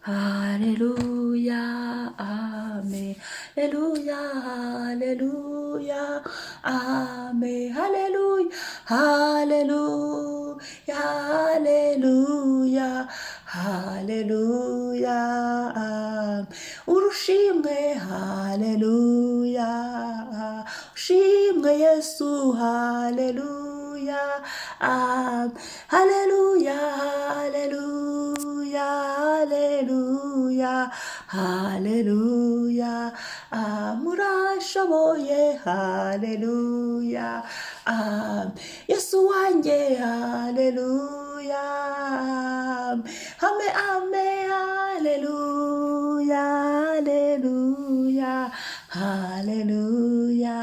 Haleluya, amen. Haleluya, haleluya, amen. Haleluya, haleluya, haleluya, haleluya, amen. Urushimwe, haleluya, ushimwe Yesu, haleluya, amen. Haleluya, haleluya, haleluya, haleluya, ah, murashoboye, haleluya, amen. Yesu wanjye, haleluya, ame, ame, haleluya, haleluya, haleluya,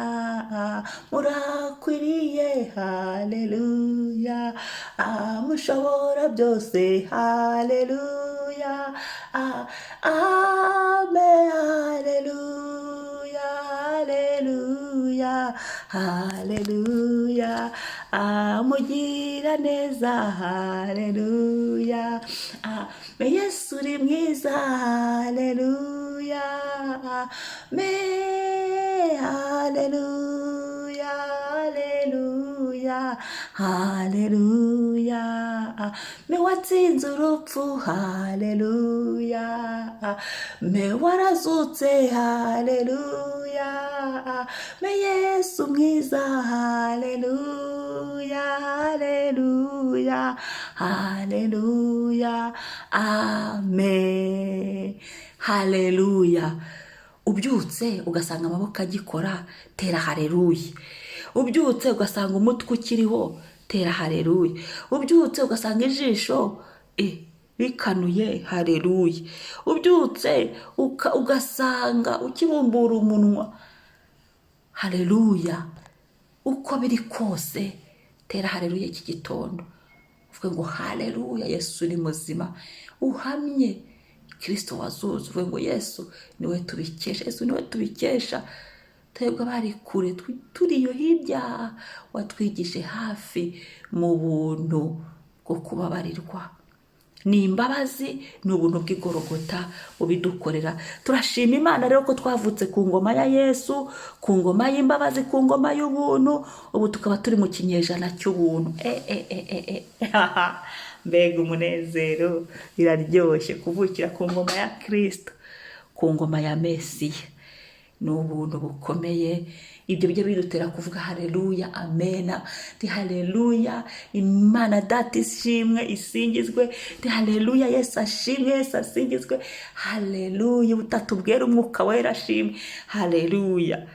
murakwiriye, haleluya, ah, mushobora byose, haleluya, ah, ame, haleluya, haleluya, haleluya, ah, mugira neza, haleluya, ah, Yesu uri mwiza, haleluya, me, haleluya, haleluya, haleluya, me watsinze urupfu, haleluya, me warazutse, haleluya, me Yesu mwiza, haleluya, haleluya, haleluya, amen, haleluya. Ubyutse ugasanga amaboko agikora, tera haleluya. Ubyutse ugasanga umutwe ukiriho, tera haleluya. Ubyutse ugasanga ijisho rikanuye, haleluya. Ubyutse ugasanga ukibumbura umunwa, haleluya. Uko biri kose, tera haleluya iki gitondo, uvuge ngo haleluya, Yesu ni muzima. Uhamye Kirisito wazutse, uvuge ngo Yesu niwe tubikesha, Yesu niwe tubikesha. Twebwe abari kure, turi iyo hirya, watwigije hafi mu buntu bwo kubabarirwa. Ni imbabazi, ni ubuntu bw'igorogota ubidukorera. Turashima Imana rero ko twavutse ku ngoma ya Yesu, ku ngoma y'imbabazi, ku ngoma y'ubuntu. Ubu tukaba turi mu kinyejana cy'ubuntu. E, e, e, e, e. Mbega umunezero! Biraryoshye kuvukira ku ngoma ya Kirisito, ku ngoma ya Mesiya. Ni ubuntu bukomeye. Ibyo bijya bidutera kuvuga haleluya, amena. Ndi haleluya, Imana Data ishimwe, isingizwe. Ndi haleluya, Yesu ashimwe, Yesu asingizwe. Haleluya, Ubutatu bwera, Umwuka Wera ashimwe. Haleluya.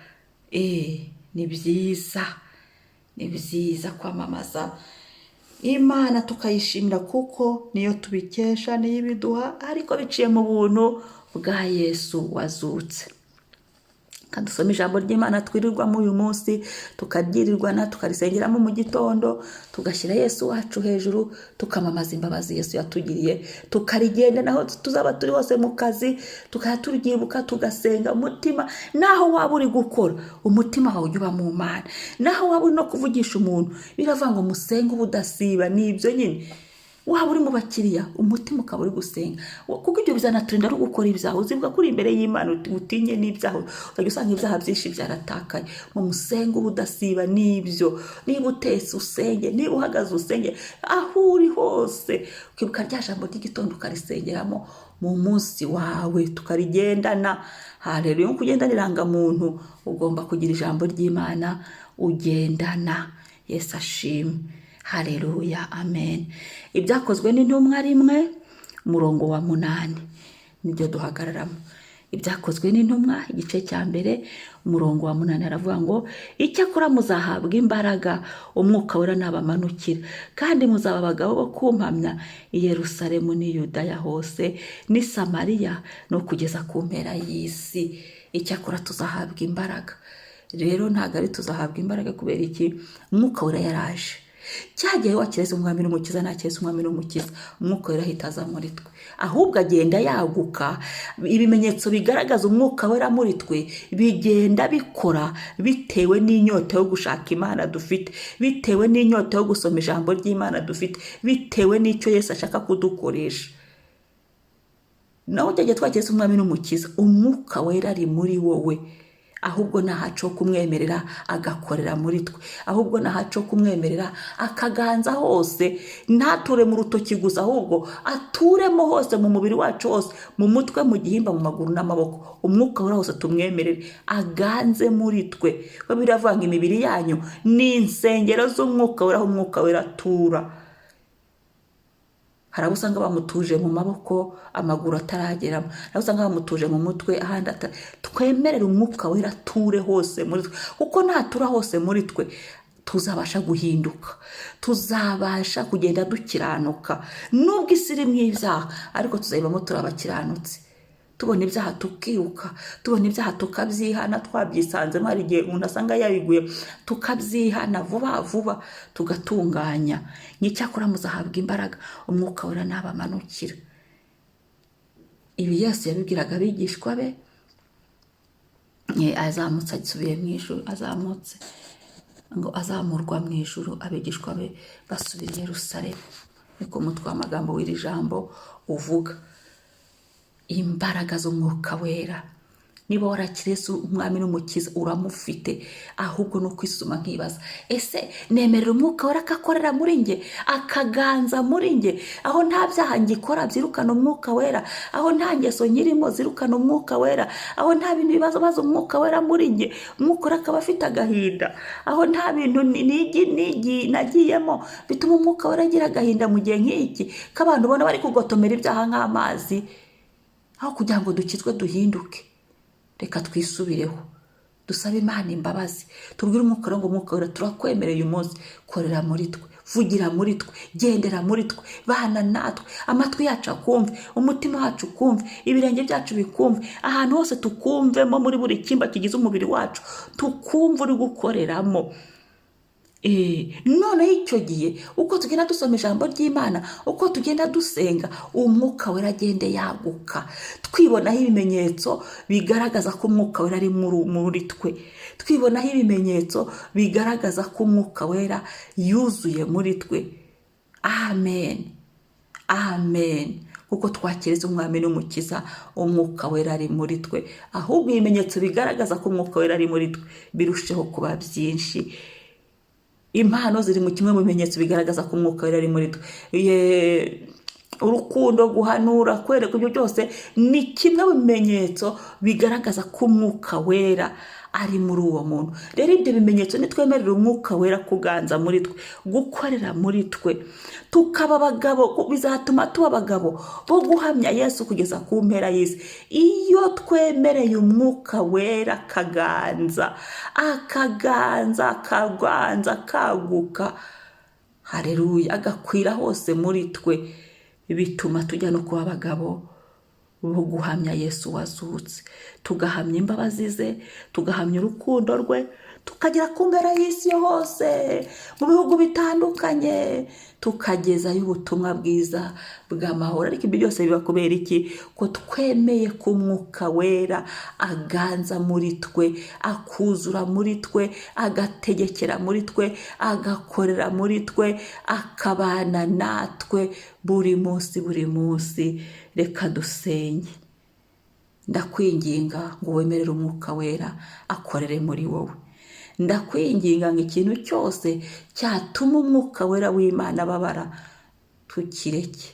Ni byiza, ni byiza kwamamaza Imana tukayishimira, kuko niyo tubikesha, niyo ibiduha, ariko biciye mu buntu bwa Yesu wazutse. Kandi dusome ijambo ry'Imana twirirwamo uyu munsi, tukaryirirwana, tukarisengeramo mu gitondo, tugashyira Yesu wacu hejuru, tukamamaza imbabazi Yesu yatugiriye, tukarigenda naho tuzaba turi hose mu kazi, tukajya turyibuka, tugasenga umutima. Naho waba uri gukora, umutima wawe ujya uba mu Mana. Naho waba uri no kuvugisha umuntu, biravuga ngo musenge ubudasiba. Ni ibyo nyine. Waba uri mu bakiriya, umutima ukaba uri gusenga, kuko ibyo bizanaturinda no gukora ibyaha. Uzibuka ko uri imbere y'Imana, utinye n'ibyaha, uzajya usanga ibyaha byinshi byaratakaye. Mu musenge ubudasiba n'ibyo. Niba utetse usenge, niba uhagaze usenge, aho uri hose ukibuka rya jambo ry'igitondo, ukarisengeramo mu munsi wawe, tukarigendana. Haleluya! Nkuko ugendana irangamuntu, ugomba kugira ijambo ry'Imana ugendana. Yesu ashimwe, haleluya, amen. Ibyakozwe n'Intumwa 1, umurongo wa 8, nibyo duhagararamo. Ibyakozwe n'Intumwa, igice cya 1, umurongo wa 8, aravuga ngo: "Icyakora muzahabwa imbaraga Umwuka Wera nabamanukira, kandi muzaba abagabo bo kumpamya i Yerusalemu n'i Yudaya hose n'i Samariya no kugeza ku mpera y'isi." Icyakora tuzahabwa imbaraga. Rero ntabwo ari tuzahabwa imbaraga kubera iki? Umwuka Wera yaraje. Cyagiye wakireza Umwami n'Umukiza, nakireza Umwami n'Umukiza, Umwuka Wera ahita aza muri twe, ahubwo agenda yaguka. Ibimenyetso bigaragaza Umwuka Wera muri twe bigenda bikora bitewe n'inyota yo gushaka Imana dufite, bitewe n'inyota yo gusoma ijambo ry'Imana dufite, bitewe n'icyo Yesu ashaka kudukoresha. Nawe ujya twakira Umwami n'Umukiza, Umwuka Wera ari muri wowe. Ahubwo ni ahacu ho kumwemerera agakorera muri twe, ahubwo ni ahacu ho kumwemerera akaganza hose, ntature mu rutoki gusa, ahubwo aturemo hose, mu mubiri wacu hose, mu mutwe, mu gihimba, mu maguru n'amaboko. Umwuka Wera hose tumwemerere aganze muri twe. Ko biravuga ngo imibiri yanyu ni insengero z'Umwuka Wera, aho Umwuka Wera atura. Hari abo usanga bamutuje mu maboko, amaguru atarageramo. Hari abo usanga bamutuje mu mutwe, ahandi atari. Twemerere Umwuka Wera ature hose muri twe, kuko natura hose muri twe tuzabasha guhinduka, tuzabasha kugenda dukiranuka. Nubwo isi iri mu ibyaha, ariko tuzayibamo turi abakiranutsi. Tubona ibyaha tukiruka, tubona ibyaha tukabyihana twabyisanzemo. Hari igihe umuntu asanga yabiguye, tukabyihana vuba vuba, tugatunganya. N'icyakora muzahabwa imbaraga Umwuka Wera nabamanukira. Ibi Yesu yabibwiraga abigishwa be azamutse asubiye mu ijuru, azamutse ngo azamurwa mu ijuru, abigishwa be basubira i Yerusalemu. Niko umutwe w'amagambo w'iri jambo uvuga. Imbaraga z'Umwuka Wera. Niba warakiriye Yesu Umwami n'Umukiza, uramufite. Ahubwo ni ukwisuma nkibaza: ese nemerera Umwuka Wera akakorera muri nge, akaganza muri nge, aho nta byaha ngikora byirukana Umwuka Wera, aho nta ngeso nkirimo zirukana Umwuka Wera, aho nta bintu bibaza baza Umwuka Wera muri nge, Umwuka Wera akaba afite agahinda, aho nta bintu nagiyemo bituma Umwuka Wera agira agahinda mu gihe nk'iki k'abantu ubona bari kugotomera ibyaha nk'amazi, aho kugira ngo dukizwe duhinduke? Reka twisubireho, dusabe Imana imbabazi, tubwire Umwuka Wera ngo: "Umwuka Wera, turakwemereye uyu munsi, korera muri twe, vugira muri twe, gendera muri twe, bana natwe, amatwi yacu akumve, umutima wacu ukumve, ibirenge byacu bikumve, ahantu hose tukumvemo, muri buri cyimba kigize umubiri wacu tukumve uri gukoreramo." Noneho icyo gihe, uko tugenda dusoma ijambo ry'Imana, uko tugenda dusenga, Umwuka Wera agende yaguka, twibonaho ibimenyetso bigaragaza ko Umwuka Wera ari muri twe, twibonaho ibimenyetso bigaragaza ko Umwuka Wera yuzuye muri twe. Amen, amen. Kuko twakiriza Umwami n'Umukiza, Umwuka Wera ari muri twe. Ahubwo ibimenyetso bigaragaza ko Umwuka Wera ari muri twe birusheho kuba byinshi. Impano ziri mu kimwe mu bimenyetso bigaragaza ko Umwuka Wera ari muri twe. Urukundo, guhanura, kwereka, ibyo byose ni kimwe mu bimenyetso bigaragaza ko Umwuka Wera ari muri uwo muntu. Rero ibyo bimenyetso, nitwemerera Umwuka Wera kuganza muri twe, gukorera muri twe, tukaba abagabo, bizatuma tuba abagabo bo guhamya Yesu kugeza ku mpera y'isi. Iyo twemereye Umwuka Wera akaganza, akaganza, akaganza, akaguka, hareruya, agakwira hose muri twe, bituma tujya no kuba abagabo bo guhamya Yesu wazutse, tugahamya imbabazi ze, tugahamya urukundo rwe, tukagera ku mpera y'isi hose, mu bihugu bitandukanye, tukagezayo ubutumwa bwiza bw'amahoro. Ariko ibyo byose biba kubera iki? Ko twemeye ko Umwuka Wera aganza muri twe, akuzura muri twe, agategekera muri twe, agakorera muri twe, akabana natwe buri munsi, buri munsi. Reka dusenge. Ndakwinginga ngo wemerere Umwuka Wera akorere muri wowe. Ndakwinginga ngo ikintu cyose cyatuma Umwuka Wera w'Imana ababara tukireke.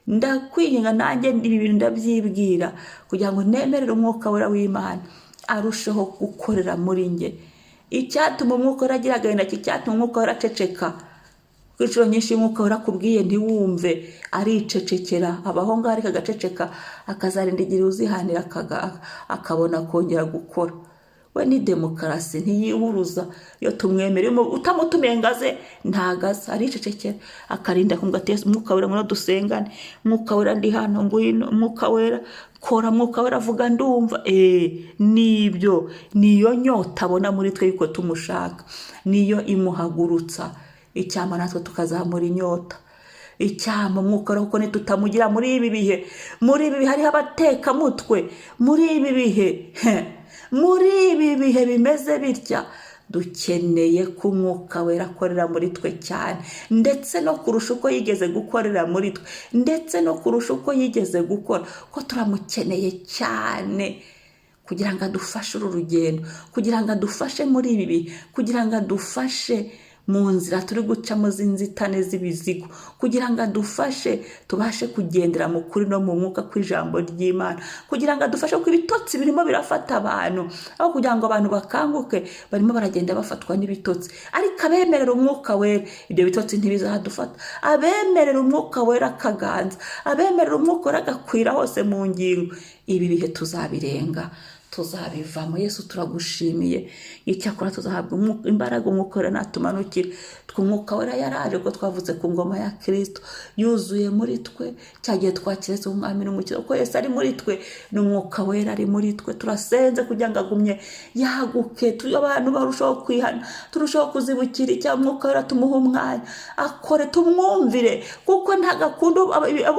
Ndakwinginga, nanjye ibi bintu ndabyibwira, kugira ngo nemerere Umwuka Wera w'Imana arusheho gukorera muri njye. Icyatuma Umwuka Wera agira agahinda, icyatuma Umwuka Wera aceceka, kuko inshuro nyinshi Umwuka Wera akubwiye ntiwumve, aricecekera, abaho ngaho ariko agaceceka, akazarinda igihe uzihanira akabona kongera gukora. We ni demokarasi, ntiyihuruza. Iyo tumwemereye, utamutumiye ngo aze, ntago aza, aricecekera, akarinda kumva ati: "Mwuka Wera, ngwino dusengane. Mwuka Wera, ndi hano, ngwino. Mwuka Wera, kora. Mwuka Wera, avuga ndumva." Nibyo, niyo nyota abona muri twe yuko tumushaka, niyo imuhagurutsa. Icyama natwe tukazamura inyota, icyama Umwuka Wera, kuko nitutamugira muri ibi bihe, muri ibi bihe hariho abatekamutwe, muri ibi bihe, muri ibi bihe bimeze bitya. Dukeneye ko Umwuka Wera akorera muri twe cyane, ndetse no kurusha uko yigeze gukorera muri twe, ndetse no kurusha uko yigeze gukora, ko turamukeneye cyane kugira ngo adufashe uru rugendo, kugira ngo adufashe muri ibi bihe, kugira ngo adufashe mu nzira turi gucamo z'inzitane z'ibizigo, kugira ngo adufashe tubashe kugendera mu kuri no mu mwuka kw'ijambo ry'Imana, kugira ngo adufashe kuko ibitotsi birimo birafata abantu, aho kugira ngo abantu bakanguke barimo baragenda bafatwa n'ibitotsi. Ariko abemerera Umwuka Wera, ibyo bitotsi ntibizadufata. Abemerera Umwuka Wera akaganza, abemerera Umwuka Wera agakwira hose mu ngingo, ibi bihe tuzabirenga, tuzabivamo. Yesu, turagushimiye. Icyakora tuzahabwa imbaraga Umwuka Wera natumanukira. Umwuka Wera yaraje kuko twavutse ku ngoma ya Kirisito, yuzuye muri twe cya gihe twakiretse Umwami n'Umukiza. Kuko Yesu ari muri twe, n'Umwuka Wera ari muri twe. Turasenze kugira ngo agumye yaguke, abantu barushaho kwihana, turushaho kuzibukira icyaha. Umwuka Wera tumuhe umwanya akore, tumwumvire, kuko ntabwo akunda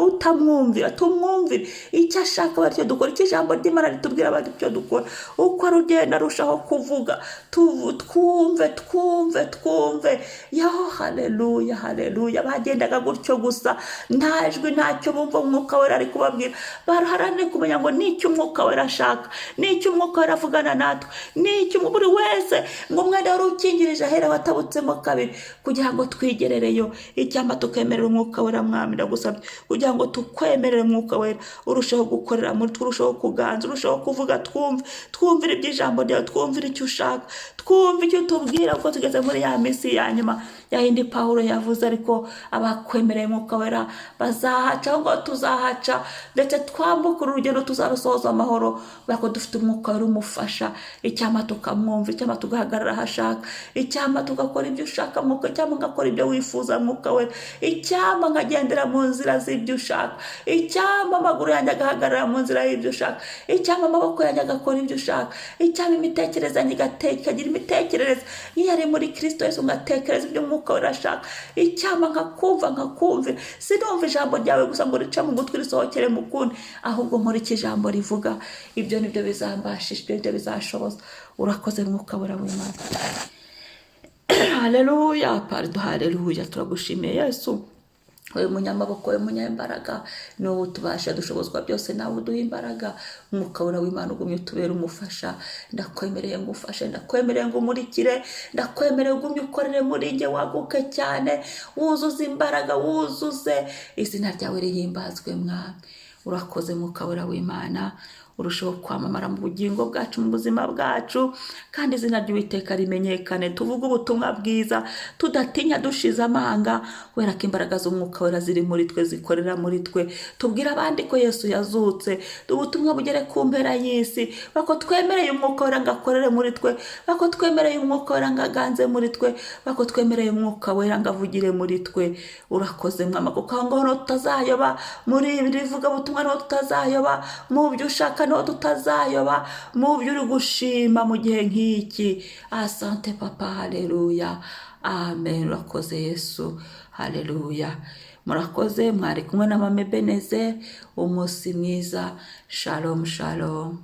utamwumvira. Tumwumvire icyo ashaka, aba aricyo dukora, icyo ijambo ry'Imana ritubwira aba aricyo dukora. Uko arugenda arushaho kuvuga, twumve, twumve, twumve. Yaho, haleluya, haleluya. Bagendaga gutyo gusa, nta jwi, ntacyo bumva Umwuka Wera ari kubabwira. Baharanire kumenya ngo n'icyo Umwuka Wera ashaka, n'icyo Umwuka Wera avugana natwe, n'icyo buri wese, ngo umwenda wari ukingirije ahera watabutsemo kabiri, kugira ngo twigerereyo. Icyampa tukemerera Umwuka Wera. Mwami, ndagusabye kugira ngo tukwemerere, Umwuka Wera urusheho gukorera muri twe, urusheho kuganza, urusheho kuvuga, twumve, twumvire iby'ijambo ryawe, twumvire icyo ushaka, twumve icyo utubwira, kuko tugeze muri ya minsi ya nyuma, ya yindi Pawulo yavuze. Ariko abakwemereye Umwuka Wera bazahaca, ngo tuzahaca, ndetse twambuke uru rugendo, tuzarusohoza amahoro, kubera ko dufite Umwuka Wera umufasha. Icyampa tukamwumva, icyampa tugahagarara aho ashaka, icyampa tugakora ibyo ushaka, Mwuka, icyampa ngakora ibyo wifuza, Mwuka Wera, icyampa nkagendera mu nzira z'ibyo ushaka, icyampa amaguru yanjye agahagarara mu nzira y'ibyo ushaka, icyampa amaboko yanjye agakora ibyo ushaka, icyampa imitekerereze yanjye ikagira imitekerereze nk'iyo ari muri Kirisito Yesu, ngatekereza ibyo Umwuka Wera ashaka. Icyampa nkakumva, nkakumvira, sinumva ijambo ryawe gusa ngo rice mu gutwi risohokere mu kundi, ahubwo nkora icyo ijambo rivuga. Ibyo nibyo bizambashisha, ibyo nibyo bizashoboza. Urakoze, Mwuka Wera w'Imana. Haleluya, pardon, haleluya. Turagushimiye Yesu, wowe munyamaboko, wowe munyembaraga, ni wowe tubasha, dushobozwa byose nawe uduha imbaraga. Umwuka Wera w'Imana ugumye utubera umufasha. Ndakwemereye ngo ufashe, ndakwemereye ngo umurikire, ndakwemereye ugumye ukorere muri njye, waguke cyane, wuzuze imbaraga, wuzuze, izina ryawe rihimbazwe. Mwami, urakoze. Mwuka Wera w'Imana, urushaho kwamamara mu bugingo bwacu, mu buzima bwacu, kandi izina ry'Uwiteka rimenyekane. Tuvuge ubutumwa bwiza tudatinya, dushize amanga, kubera ko imbaraga z'Umwuka Wera ziri muri twe, zikorera muri twe. Tubwire abandi ko Yesu yazutse, ubutumwa bugere ku mpera y'isi, bako twemereye Umwuka Wera ngo akorere muri twe, bako twemereye Umwuka Wera ngo aganze muri twe, bako twemereye Umwuka Wera ngo avugire muri twe. Urakoze, Mwami, kuko aho ngaho niho tutazayoba, muri ibi rivugabutumwa niho tutazayoba, mu byo ushaka niho tutazayoba, mu byo uri gushima mu gihe nk'iki. Asante Papa, haleluya, amen. Urakoze Yesu, haleluya. Murakoze, mwari kumwe na Mame Beneze. Umunsi mwiza, shalom, shalom.